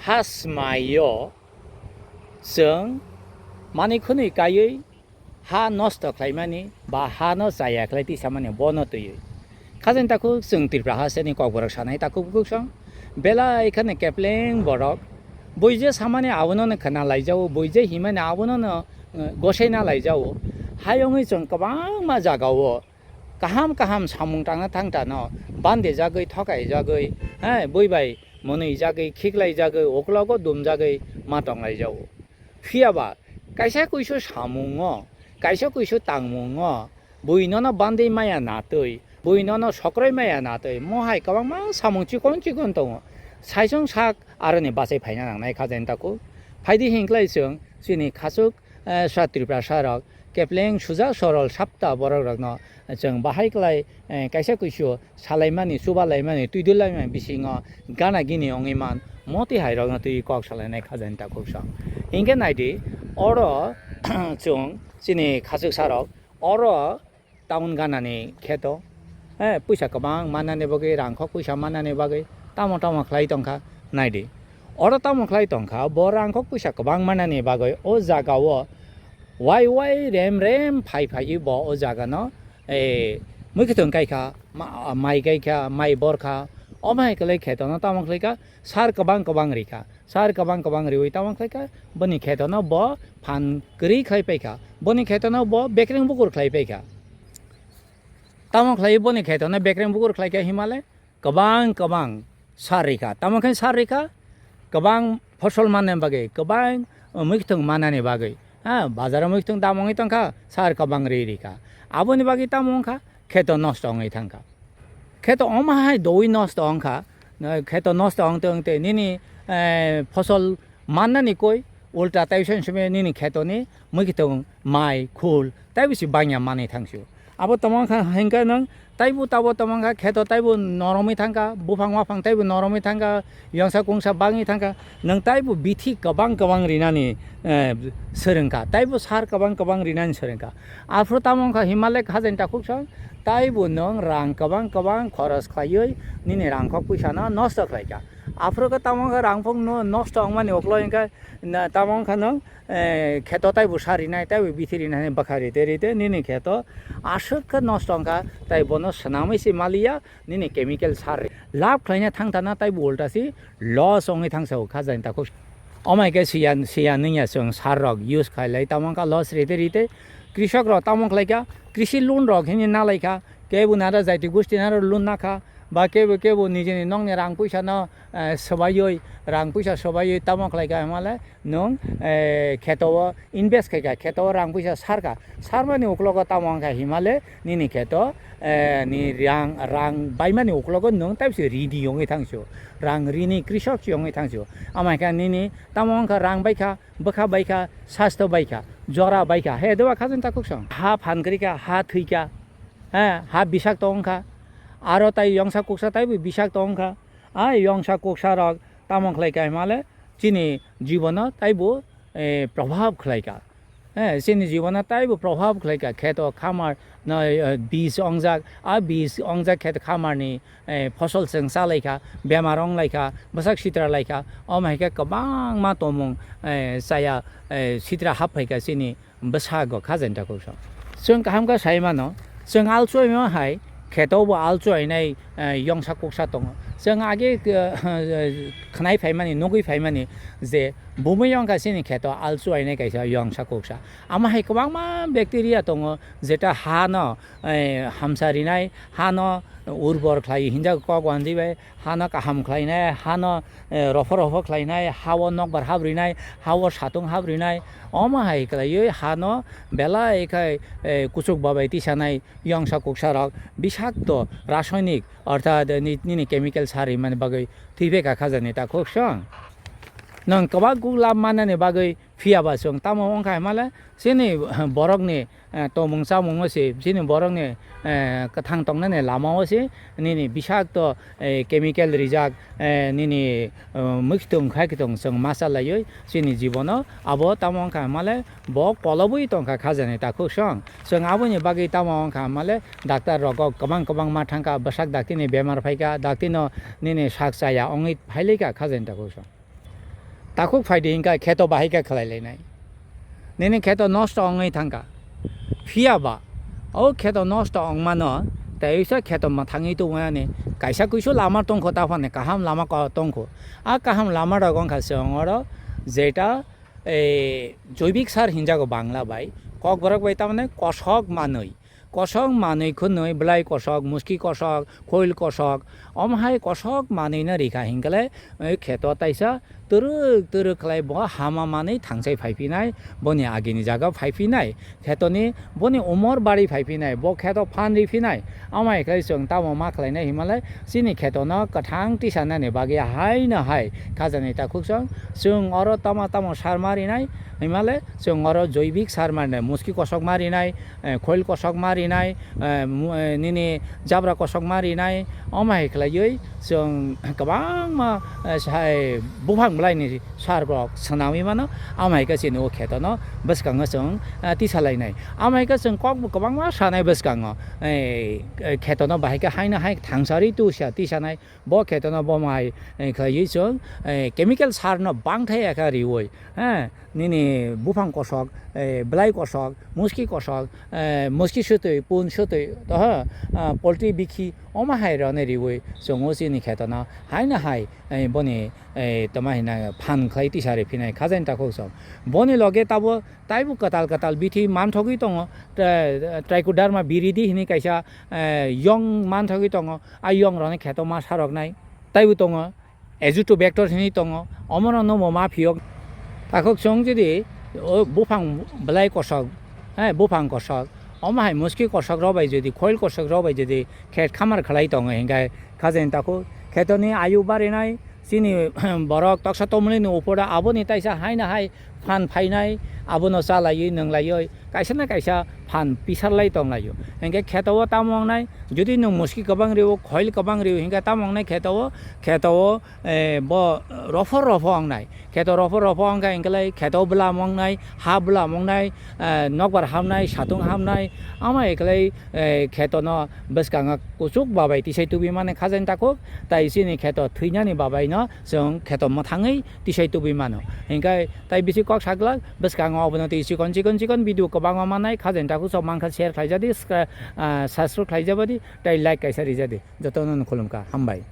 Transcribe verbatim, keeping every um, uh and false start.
Ha smaio chwng mani khwnwi kaiwi ha nosto khlaimani ba ha no chaya khlai tisamani bono twiwi. Khajani takhuk chwng Tripura hasteni kokborok sanai takhuk bukhuk song belai kheno kepleng borok buije samani abono no khna laijao, buije himani abono no, eh, gosaina laijao. Hayungwi chwng kwbangma jagao kaham kaham samung tangna thangtano bandejagwi, thokaijagwi, eh, bui bai mwnwijagwi, khiklaijagwi, uklogo dumjagwi ma tonglaijao. Phiyaba kaisa kuisu samungo, kaisa kuisu tangmungo bui nono bandwi maya natwi, bui nono sokroi maya natwi, mohai kwbangma samung chikon chikon tongo. Saisong sak aroni bachai phaina nangnai khajani takhuk. Phaidi hinklai chwng chini khachuk, eh, sa Tripura sarok kepleng suja sorol sapta borok rokno chwng bahai klai, eh, kaisa kuisu salaimani, chubalaimani, twidulaimani bisingo gana gini wngwi man moti hai rokno twi kok salainai khajani takhuk song. Hinkhe naidi, oro chwng chini khachuk sarok oro town ganani kheto, eh, puisa kwbang mannani bagwi, rangkhok puisa mannani bagwi tamo tamo khlai tongkha naidi. Oro tamo khlai tongkha, bo rangkhok puisa kwbang mannani bagwi o jagao wai wai rem rem phai phaiwi bo o jagano, eh, mui kwthwng kaikha, ma-, mai kaikha, mai borkha, omo hai kwlai khetono tamo khlaikha, sar kwbang kwbang rikha. Sar kwbang kwbang riwi tamo khlaikha, boni khetono bo phan kwrwi khlai paikha, boni khetono bo bekreng bukur khlai paikha. Tamo khlai boni khetono bekreng bukur khlaikha himale kwbang kwbang sar rikha. Tamo khe sar rikha kwbang phosol manna bagwi, kwbang, uh, muikwthwng mannani bagwi. Ha, bazaro muikwthwng dam wngwi tongkha, sar kwbang ri rikha. Aboni bagwi tamo wngkha, kheto nosto wngwi thangkha. Kheto omo hai doui nosto wngkha, kheto nosto wngte wngte nini, eh, phosol mannani koi ulta tei song simi nini khetoni muikwthwng mai, khul tei bisi bangya manwi thangsio. Abo tamo wngkha hinkhe nwng taibo tabo tamo wngkha kheto taibo noromwi thangkha, buphang waphang taibo noromwi thangkha, yongsa kungsa bangwi thangkha, nwng taibo bithi kwbang kwbang rinani, eh, swrwngkha, taibo sar kwbang kwbang rinani swrwngkha. Aphuru tamo wngkha Himalaya hajani takhuk song, taibo nwng rang kwbang kwbang khoros khlaiwi nini rangkhok puisano nosto khlaikha. Aphuru khe tamo wngkha rangphok no-, nosto wngmani uklo hinkhe na-, tamo wngkha nwng, eh, kheto taibo sar rinai, taibo bithi rinai hinwi bwkha rite rite nini kheto aswk khe nosto wngkha, tai bono swnamwi se maliya. Nini chemical sar ri. Lab khlaina thang thana taibo ulta si loss wngwi thangsa o kha jani takhuk. Omo hai khe siya, siya nungya chwng sar rok use khailai tamo wngkha loss rite rite. Krisok rok tamo khlaikha, krisi loan rok hini nalaikha, kebo nara jaiti gosti nara loan nakha, ba kebo, kebo nijini nokni rang puisa no, eh, swbaiwi, rang puisa swbaiwi tamo khlaikha himale nwng, eh, kheto o invest khaikha, kheto o rang puisa sarkha, sarmani uklogo tamo wngkha himale nini kheto, eh, ni rang, rang baimani uklogo nwng taibo se rini wngwi thangsio, rang rini krisok se wngwi thangsio. Amai khe nini tamo wngkha rang baikha, bwkha baikha, sasto baikha, jora baikha, he doba khajani takhuk song. Ha phan kwrwikha, ha thwikha, he, ha bisakto wngkha, aro tai yongsa kuksa taibo bisakto wngkha. A yongsa kuksa rok tamo khlai kha himale chini jibono taibo, eh, probhab khlai kha. Eh, chini jibono taibo probhab khlai kha. Kheto khamar no, eh, bis ongjak, a bis ongjak kheto khamarni, eh, phosol chwng cha lai kha, bemar ong lai kha, bwsak sitra lai kha. Omo hai khe kwbangma tongmung, eh, chaya, eh, sitra hap phai kha chini bwsago kha jani takhuk song. Chwng kaham khe sai mano, chwng alchuaima hai kheto bo alchuainai, eh, yongsa kuksa tongo. Chwng age, eh, khwnai phaimani, nugwi phaimani je bumui yongkha chini kheto alchuainai kaisa yongsa kuksa. Amo hai kwbangma bacteria tongo jeta hano, eh, hamsa rinai, hano urbor khlai hinjak kok wanjwi bai, hano kaham khlainai, hano, eh, rophor rophor khlainai, hao nokbar hap rinai, hao satung hap rinai, omo hai khlaiwi hano belai khai, eh, kuchuk babai tisanai yongsa kuksa rok bisakto rasoinik orthat ni-, nini chemical sar rimani bagwi thwi beka kha jani takhuk song. Nwng kwbang kuk lab mannani bagwi Phiya ba chwng tamo wng kha himale, chini borokni, eh, tongmung chamungo se, chini borokni, eh, kwthang tongnani lamao se nini bisakto, eh, chemical rijak, eh, nini, eh, mwkhitwng khaikitwng chwng ma cha laiwi chini jibono abo tamo wng kha himale bo kolobwi tong kha khajani takhuk song. Chwng aboni bagwi tamo wng kha himale doctor rogo kwbang kwbang ma thang kha, bwsak daktini bemar phai kha, daktino nini sak chaya wngwi phai lai kha khajani takhuk song. Takhuk phaidi hingkha kheto bahai khe khlai lainai. Nini kheto nosto wngwi thangkha. Phiya ba o kheto nosto wngmano tei uisa kheto mwthangwi tongmani kaisa kuisu lama tongkho, taphani kaham lama ko-, tongkho. A kaham lama rok wngkha chwng oro jeta, eh, joibik sar hinjago Bangla bai. Kokborok bai tamani kosok manwi. Kosok manwi khwnwi, bwlai kosok, muski kosok, khoil kosok, omo hai kosok manwi no rikha hinkhe le, eh, kheto taisa twrwk twrwk khlai bo hama manwi thangsai phai phinai, boni agini jaga phai phinai, khetoni boni umor bari phai phinai, bo kheto phan ri phinai. Omo hai khlai chwng tamo ma khlainai hinmale, chini kheto no kwthang tisanani bagwi hai no hai khajani takhuk chwng, chwng oro tamo tamo sar ma rinai hinmale, chwng oro joibik sar ma rinai, muski kosok ma rinai, eh, khoil kosok ma rinai, eh, mu-, eh, nini jabra kosok ma rinai, omo hai khlaiwi chwng kwbangma, eh, sai buphang bwlaini sar rok swnamwi mano, omo hai khe chini o kheto no bwskango chwng, eh, tisa lainai. Omo hai khe chwng kok bo kwbangma sanai bwskango, eh, eh, kheto no bahai khe haino hai thangsari tusa tisanai. Bo kheto no bo hai, eh, khlaiwi chwng, eh, chemical sar no bangthai ya khe riwi, eh, nini buphang kosok, eh, bwlai kosok, muski kosok, eh, muski sutwi, pun sutwi, toho, ah, poultry bikhi, omo hai roni riwi chwng o chini kheto no hai no hai, eh, boni, eh, toma hina phan khlai tisa ri phinai khajani takhuk chwng. Boni loge tabo taibo kwtal kwtal bithi manthogwi tongo, tra-, trichoderma viridi hini kaisa, eh, yong manthogwi tongo. A yong rokni kheto ma saroknai taibo tongo, Azotobacter hinwi tongo, omono no mo ma phiyok. Takhuk chwng jodi o buphang bwlai kosok, eh, buphang kosok, omo hai muski kosok rok bai jodi, khoil kosok rok bai jodi khet khamar khlai tongo hinkhe khajani takhuk khetoni ayu barinai, chini borok toksa tomlini upora aboni taisa hai na hai phan phainai, abono chalaiwi nwnglaiwi kaisa na kaisa phan pisarlai tonglaio. Hinkhe kheto o tamo wngnai, jodi nwng muski kwbang rw-o, khoil kwbang rw-o, hinkhe tamo wngnai kheto o, kheto o, eh, bo rophor rophor wngnai. Kheto rophor rophor wngkha hinkhe lai kheto bwlam wngnai, ha bwlam wngnai, eh, nokbar hamnai, satung hamnai, omo hai khe lai, eh, kheto no bwskango kuchuk babai tisai tubui mani khajani takhuk, tai chini kheto thwinani babai no chwng kheto mwthangwi tisai tubui mano. Hinkhe tai bisi kok saglak bwskango obono twi chikon chikon chikon video kwbangma mannai, khajani takhuk sok mankha share khlaijadi, skra-, ah, subscribe khlaijabadi, tai like kaisa rijadi. Jotono no khulumkha, hambai.